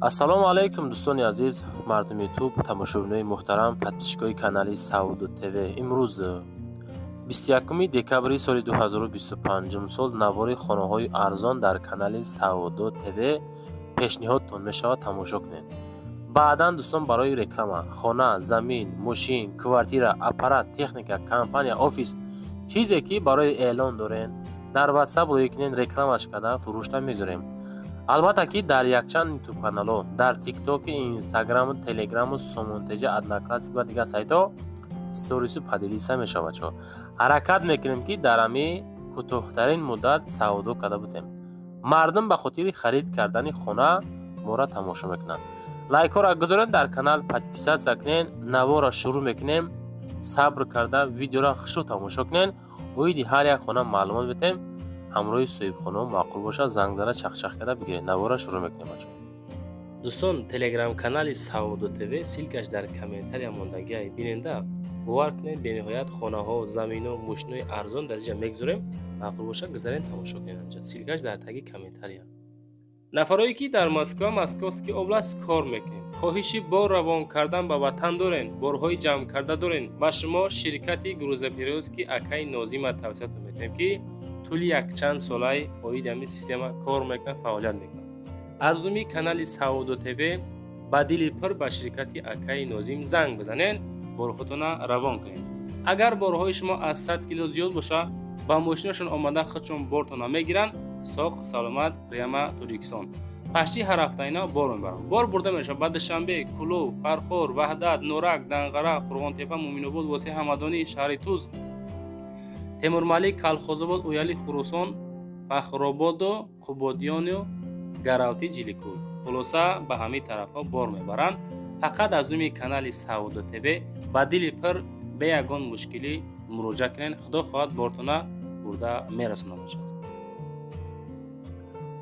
Ассалому алайкум, дӯстони азиз, мардуми Ютуб, тамошобинои муҳтарам, подписчикои канали Савдо ТВ. Имрӯз 21 декабри соли 2025 сол навори хонаҳои арзон дар канали Савдо ТВ пешниҳодтон мешавад, тамошо кунед. Баъдан, дӯстон, барои реклама, хона, замин, мошин, квартира, аппарат, техника, компания, офис, чизе ки барои эълон дорен, дар WhatsApp рӯй кунед, рекламаш карда фурӯшта мегузорем. Албатта ки дар якчанд ютуб-каналҳо, дар Тиктоки, Инстаграму, Телеграму, Сомонтеҷа, Одноклассник ва дигар сайтҳо сторису поделиться мешавад. Чо ҳаракат мекунем, ки дар ҳами кӯтоҳтарин муддат савдо карда бутем. Мардум ба хотири харид кардани хона моро тамошо мекунанд. Лайкҳоро гузорем, дар канал подписаться кунен. Наворро шурӯъ мекунем. Сабр карда видеоро хушрӯ тамошо кунен. Оиди ҳар як хона маълумот битем. Ҳамроҳи соҳибхонао маъқул бошад, занг зада, чахчах карда бигиред. Наворро шурӯъ мекунем, бачо. Дӯстон, телеграм-канали Савдо ТВ, ссылкаш дар комментария мондагиай, биненда. Бовар кунед, бениҳоят хонаҳо, замино, мошинои арзон дар инҷа мегузорем. Маъқул бошад, гузарен, тамошо кунед анҷа. Ссылкаш дар таги комментария. Нафарое ки дар Москва, Московский область кор мекунед, хоҳиши бор равон кардан ба ватан дорен, борҳои ҷамъкарда дорен, ба шумо ширкати грузоперевозки акаи Нозима тавсиятон метиҳем, ки тӯли якчанд солаи оиди ҳамин система кор мекунад, фаъолият мекунад. Аз номи канали Савдо ТВ ба дили пур ба ширкати акаи Нозим занг бизанед, борҳотона равон кунед. Агар борҳои шумо аз 100 кило зиёд боша, ба мошинашон омада худшон бортона мегиранд, соқ саломат прямо Тоҷикистон. Почти ҳар ҳафта ина бор мебаранд. Бор бурда мешавад ба Душанбе, Кӯлоб, Фархор, Ваҳдат, Норак, Данғара, Қурғонтепа, Муъминобод, Восеъ, Ҳамадонӣ, шаҳри Туз, Темурмалик, Калхозобод, Ояли, Хуросон, Фахрободу, Қубодиёну Гаравти, Ҷиликӯл. Хулоса, ба ҳамин тарафҳо бор мебаранд. Фақат аз номи канали Савдо ТВ ба дили пур, бе ягон мушкилӣ муроҷиат кунед. Худо хоҳад, бортона бурда мерасонад бошад.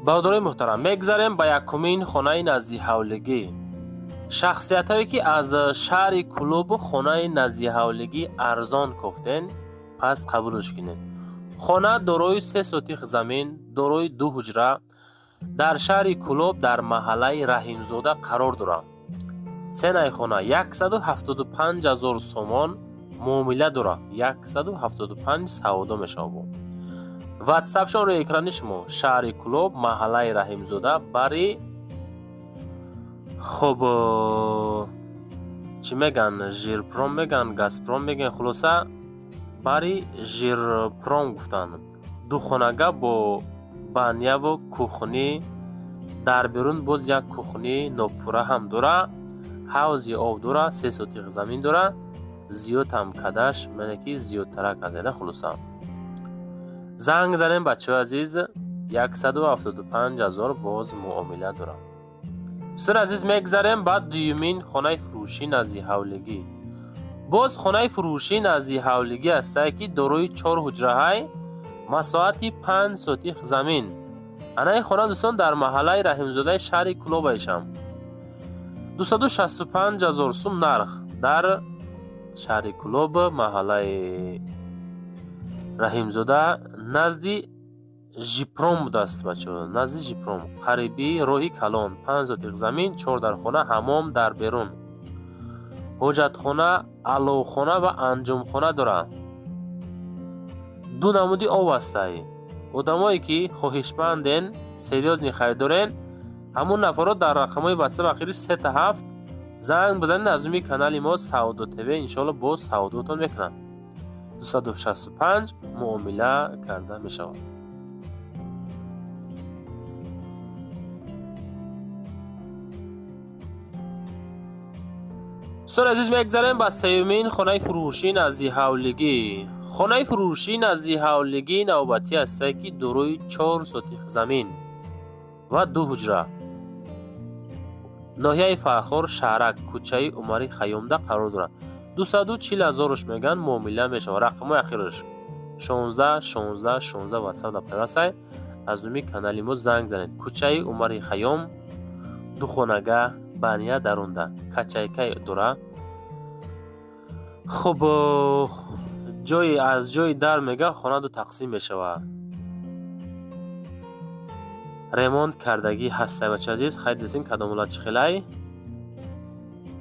Бародарои муҳтарам, мегзарем ба якумин хонаи наздиҳавлигӣ. Шахсиятҳое ки аз шаҳри Кӯлобу хонаи наздиҳавлигӣ арзон кофтен, пас қабулш кунед. Хона дорои 3 сотих замин, дорои ду ҳуҷра, дар шаҳри Кӯлоб, дар маҳаллаи Раҳимзода қарор дорад. Ценаи хона 175 ҳазор сомон, муомила дорад, 175 савдо мешавад. Ватсапшон рӯи экрани шумо. Шаҳри Кӯлоб, маҳаллаи Раҳимзода, бари, хуб, чӣ меган, Жирпром меган, Газпром меган, хулоса, бари Жирпром гуфтанд. Духонага бо баняву кухни, дар берун боз як кухни нопурра ҳам дора, ҳавзи об дора, 3 сотих замин дора. Зиёд ҳам кадаш мене ки зиёдтарак азеда. Хулоса, занг занем, бачаҳои азиз, 175 ҳазор, боз муомила дорам. Дӯстони азиз, мегзарем ба дуюмин хонаи фурӯшӣ наздиҳавлигӣ. Боз хонаи фурӯшӣ наздиҳавлигӣ ҳастае, ки дорои чор ҳуҷраҳай, масоҳати 5 сотих замин. Анаи хона, дӯстон, дар маҳаллаи Раҳимзодаи шаҳри Кӯлобаишам. 265 ҳазор сум нарх. Дар шаҳри Кӯлоб, маҳаллаи Раҳимзода, назди Жипром будааст, бачаҳо, назди Жипром, қариби роҳи калон. 5 сотих замин, чор дархона, ҳамом дар берун, ҳоҷатхона, аловхона ва анҷомхона дорад. Ду намуди об ҳастай. Одамое ки хоҳишманден, серьёзный харидорен, ҳамун нафарро дар рақамҳои ватсап ахири сета ҳафт занг бизанед. Аз номи канали мо Савдо ТВ иншоалло боз савдотон мекунанд. 265, муомила карда мешавад. Дӯстони азиз, мегзарем ба сеюмин хонаи фурӯшӣ наздиҳавлигӣ. Хонаи фурӯшӣ наздиҳавлигӣ навбатӣ ҳастае, ки дорои 4 сотих замин ва ду ҳуҷра, ноҳияи Фархор, шаҳрак, кӯчаи Умари Хайёмда қарор дорад. 240 ҳазоруш мегӯянд, муомила мешавад. Рақамҳои ахираш 16 16 16 ватсап дар пайвастай. Аз номи канали мо занг занед. Кӯчаи Умари Хайём, духонага, баня дарунда, качайка дора. Хуб, ҷои аз ҷои дар мега хона ду тақсим мешавад. Ремонт кардагӣ ҳастай, бача азиз. Хай, дидесин, кадом ҳолат чӣ хелай.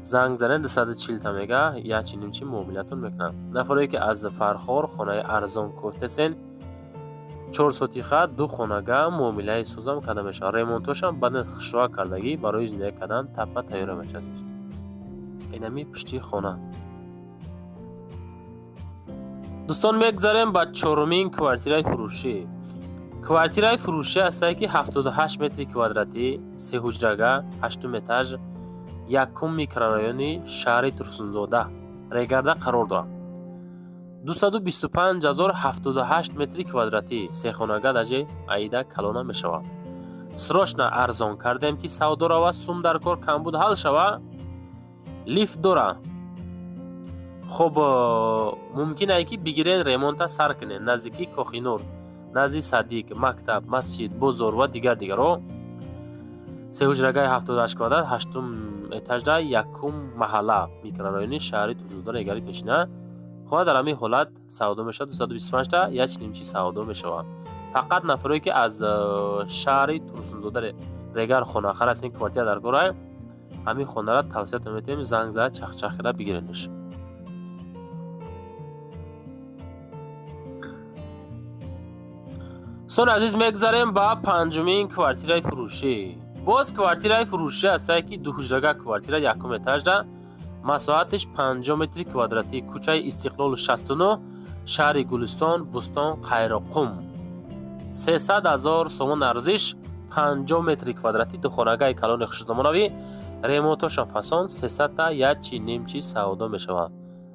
Занг занед, 240 та мега, ячи нимчи муомилатон мекунам. Нафаре ки аз Фархор хонаи арзон кофтесен, 4 сотиха, ду хонага муомилаи сӯзам карда мешавад. Ремонтошам баъдан хушроа кардагӣ, барои зиндагӣ кардан таппа тайёра, бача азиз. Инами пушти хона. Дӯстон, мегзарем ба чорумин квартираи фурӯшӣ. Квартираи фурӯшӣ ҳастае, ки 78 метри квадратӣ, сеҳуҷрага, ҳаштум этаж, якум микрорайони шаҳри Турсунзода, Регарда қарор дорад. 225 0, 78 метри квадратӣ, сехонага, даже аида калона мешавад. Срочно арзон кардем, ки савдо рава, сум дар кор камбуд ҳал шава. Лифт дора. Хоб, мумкин ае, ки бигирен, ремонта сар кунен. Наздики Кохинур, назди садик, мактаб, масҷид, бозор ва дигар дигарҳо. Сеҳуҷрагаи 78 квадрат, ҳаштум этажда, якум маҳалла, микрорайони шаҳри Турсунзода, Регари пешина. Хона дар ҳамин ҳолат савдо мешавад, 225 та ячнимчи савдо мешавад. Фақат нафаре, ки аз шаҳри Турсунзода, Регар хонахар ҳастен, квартира дар кора, ҳамин хонаро тавсиятон метавонем, занг зада, чахчах карда бигиренаш. Дӯстони азиз, мегзарем ба панҷумин квартираи фурӯшӣ. Боз квартираи фурӯшӣ ҳастае, ки дуҳуҷрага квартира, якум этажда, масоҳатиш 50 метри квадратӣ, кӯчаи Истиқлолу 69, шаҳри Гулистон, Бӯстон, Қайроққум. 300 ҳазор сомон арзиш, 50 метри квадратӣ, духонагаи калони хушзамонавӣ, ремонтошон фасон, 300 та ячи нимчи савдо мешавад.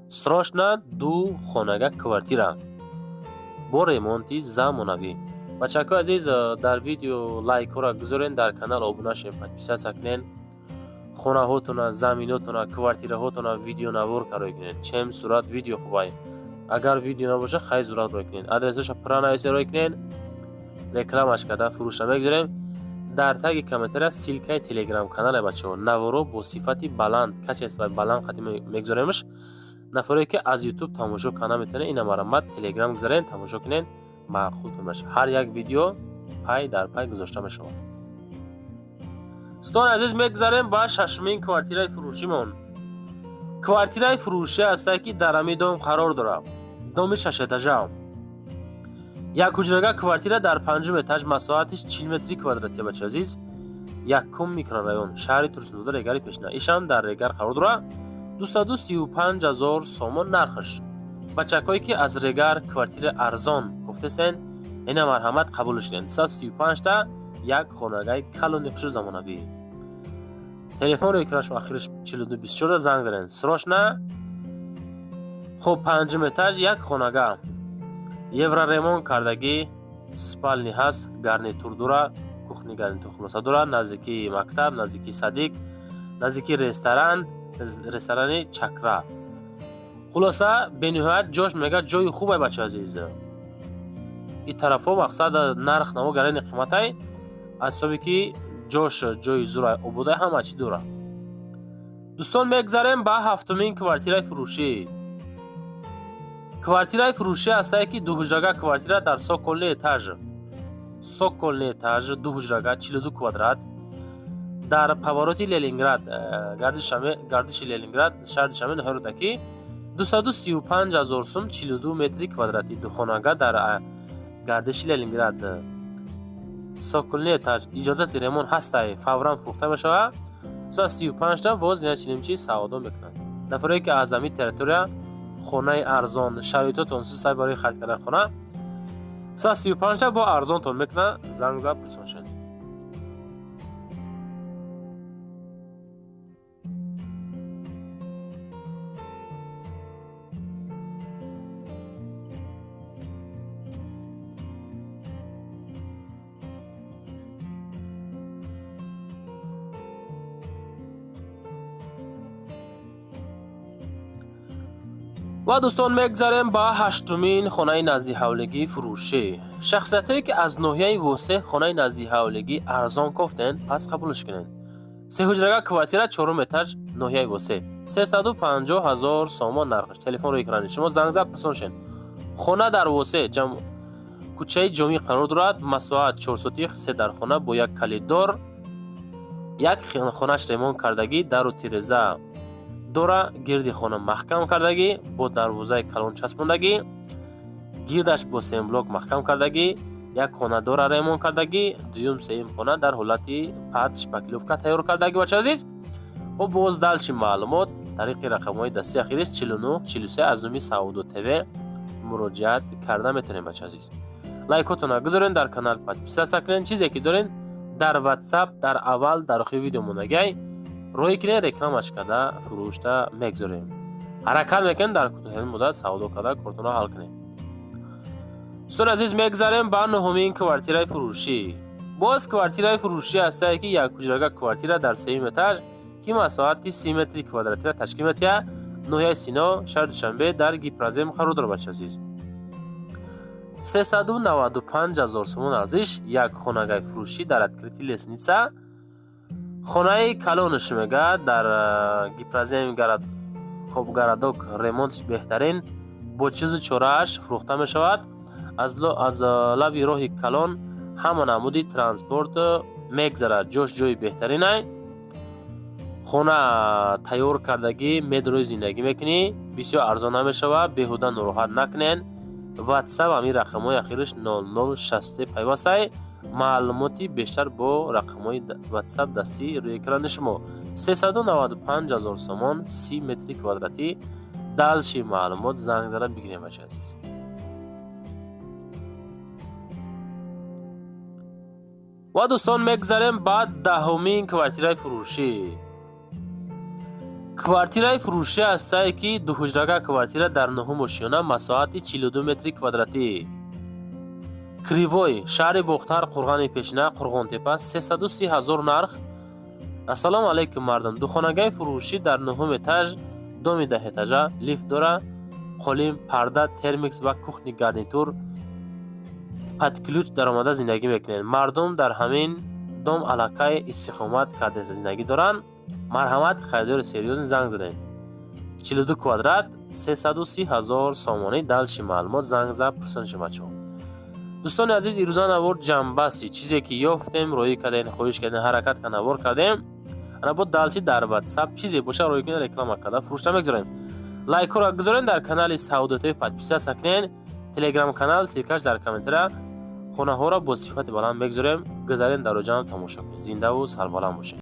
Срочно ду хонага квартира бо ремонти замонавӣ. Бачакҳои азиз, дар видео лайкҳоро гузорен, дар канал обуна шавед, подписаться кунен. Хонаҳотона, заминотона, квартираҳотона видеонавор карой кунед. Чем сурат видео хубай. Агар видео набоша, хай, сурат рой кунед, адресоша пурра нависе, рой кунед. Рекламаш карда фурӯшра мегузорем. Дар таги комментария ссылкаи телеграм канале, бачаҳо. Наворо бо сифати баланд, качествои баланд қати мегузоремш. Нафаре, ки аз Ютуб тамошо карда метавонед, ина марамат Телеграм гузарен, тамошо кунед, маъқултон бошад. Ҳар як видео пай дар пай гузошта мешавад. Дӯстони азиз, мегузарем ба шашумин квартираи фурӯшимон. Квартираи фурӯшӣ ҳастае, ки дар ҳамин дом қарор дорад, доми шашэтажа, як ҳуҷрага квартира дар панҷум этаж, масоҳатиш 40 метри квадратия, бача азиз, якум микрорайон, шаҳри Турсунзода, Регари пешина. Ишам дар Регар қарор дорад, 235 ҳазор сомон нархаш. Бачакҳое, ки аз Регар квартира арзон гуфтесен, ина марҳамат, қабулш кунед. 235 та як хонагаи калони хушу замонавӣ. Телефон экраш ахириш 4224 занг дарен срочно. Хуб, панҷум этаж, як хонага, евроремонт кардагӣ, спальни ҳаст, гарнитур дора, кухни гарнитур, хулоса дора. Наздикии мактаб, наздикии садик, наздикии ресторан, ресторани Чакра. Хулоса, бениҳоят ҷош мега ҷои хубай, бача азиз. И тарафҳо, мақсад, нарх наво гарани қиматай, аз ҳисоби ки ҷош ҷои зурай, ободай, ҳама чӣ дора. Дӯстон, мегзарем ба ҳафтумин квартираи фурӯшӣ. Квартираи фурӯшӣ ҳастае, ки дуҳуҷрага квартира дар цокольный этаж, цокольный этаж, дуҳуҷрага, 42 квадрат, дар повороти Ленинград, гардиши Ленинград, шаҳри Душанбе, ноҳияи Рӯдакӣ, 235 ҳазор сум, 42 метри квадратӣ, духонага дар гардиши Ленинград, цокольный этаж, иҷозати ремонт ҳастай, фавран фурӯхта мешавад. 235 та боз начинем чи савдо мекунанд. Нафаре, ки аз ҳамин территория хонаи арзон, шароитотон сисай барои харид кардани хона, 235 та бо арзонтон мекунад, занг зад, пурсон шед. Ва дӯстон, мегзарем ба ҳаштумин хонаи наздиҳавлигии фурӯшӣ. Шахсиятҳое, ки аз ноҳияи Восеъ хонаи наздиҳавлигӣ арзон кофтен, пас қабулш кунед. Сеҳуҷрага квартира, чорум этаж, ноҳияи Восеъ, 350 ҳазор сомон нархаш. Телефон рӯи экрани шумо, занг зад, пурсон шед. Хона дар Восеъ. Кӯчаи Ҷомӣ қарор дорад. Масоҳат 4 сотих, се дархона бо як калидор. Як хонаш ремонт кардагӣ, дару тиреза дора, гирди хона маҳкам кардагӣ, бо дарвозаи калон часпондагӣ, гирдаш бо сенблок маҳкам кардагӣ. Як хона дора ремонт кардагӣ, дуюм, сеюм хона дар ҳолати под шпаклёвка тайёр кардагӣ, бача азиз. Хуб, боз дальше маълумот тариқи рақамҳои дастии ахириш 49 43 аз номи Савдо ТВ муроҷиат карда метавонем, бача азиз. Лайкотона гузорен, дар канал подписаться кунен. Чизе ки дорен, дар Ватсап дар аввал, дар охири видео мондагиай, рӯй кунен, рекламаш карда фурӯшта мегузорем. Ҳаракат мекунем, дар кӯтоҳтарин муддат савдо карда, кортонро ҳал кунем. Дӯстони азиз, мегзарем ба нуҳумин квартираи фурӯшӣ. Боз квартираи фурӯшӣ ҳастае, ки якҳуҷрага квартира дар сеюм этаж, ки масоҳати 30 метри квадратиро ташкил метиҳад. Ноҳияи Сино, шаҳри Душанбе, дар Гипрозем қарор дорад, бача азиз. 395 ҳазор сомон арзиш, як хонагаи фурӯшӣ дар открытый лестница. Хонаи калонаш мега дар Гипрозем городок, ремонтш беҳтарин, бо чизу чорааш фурӯхта мешавад. Аз лаби роҳи калон ҳама намуди транспорт мегзарад. Ҷош ҷои беҳтаринай. Хона тайёр кардагӣ, медрои зиндагӣ мекунӣ, бисёр арзон намешавад. Беҳуда нороҳат накунен. Ватсап ҳамин рақамҳои ахириш 0063 пайвастай. Маълумоти бештар бо рақамҳои Ватсап дастӣ рӯи экрани шумо. 395 ҳазор сомон, 30 метри квадратӣ. Дальше маълумот занг зада бигирем, бача азиз. Ва дӯстон, мегзарем ба 10-умин квартираи фурӯшӣ. Квартираи фурӯшӣ ҳастае, ки дуҳуҷрага квартира дар нуҳум ошёна, масоҳати 42 метри квадратӣ. Кривой, шаҳри Бохтар, Қурғани Пешина, Қурғонтепа, 330 ҳазор нарх. Ассалому алайкум, мардум! Духонагаи фурӯшӣ дар нуҳум этаж, доми 10-этажа, лифт дора, қолин, парда, термикс ва кухонный гарнитур, под ключ даромада зиндагӣ мекунед. Мардум дар ҳамин дом аллакай истиқомат карда зиндагӣ доранд. Марҳамат, харидори серьёзный занг задем. 42 квадрат, 330 ҳазор сомонӣ. Дальше маълумот занг за пурсон шумачо. Дӯстони азиз, ирӯза навор ҷамъбасти. Чизе ки ёфтем, роӣ кардем, хоҳиш кардем, ҳаракат ка навор кардем. Ана бо дальше дар Ватсап чизе боша, роӣ кунед, реклама карда фурӯшта мегузорем. Лайкҳоро гузорем, дар канали Савдо ТВ подписаться кунед. Телеграм канал ссылкаш дар комментария. Хонаҳоро бо сифати баланд мегузорем. Гузарен, дар оҷам тамошо кунед. Зиндаву сарбаланд бошед.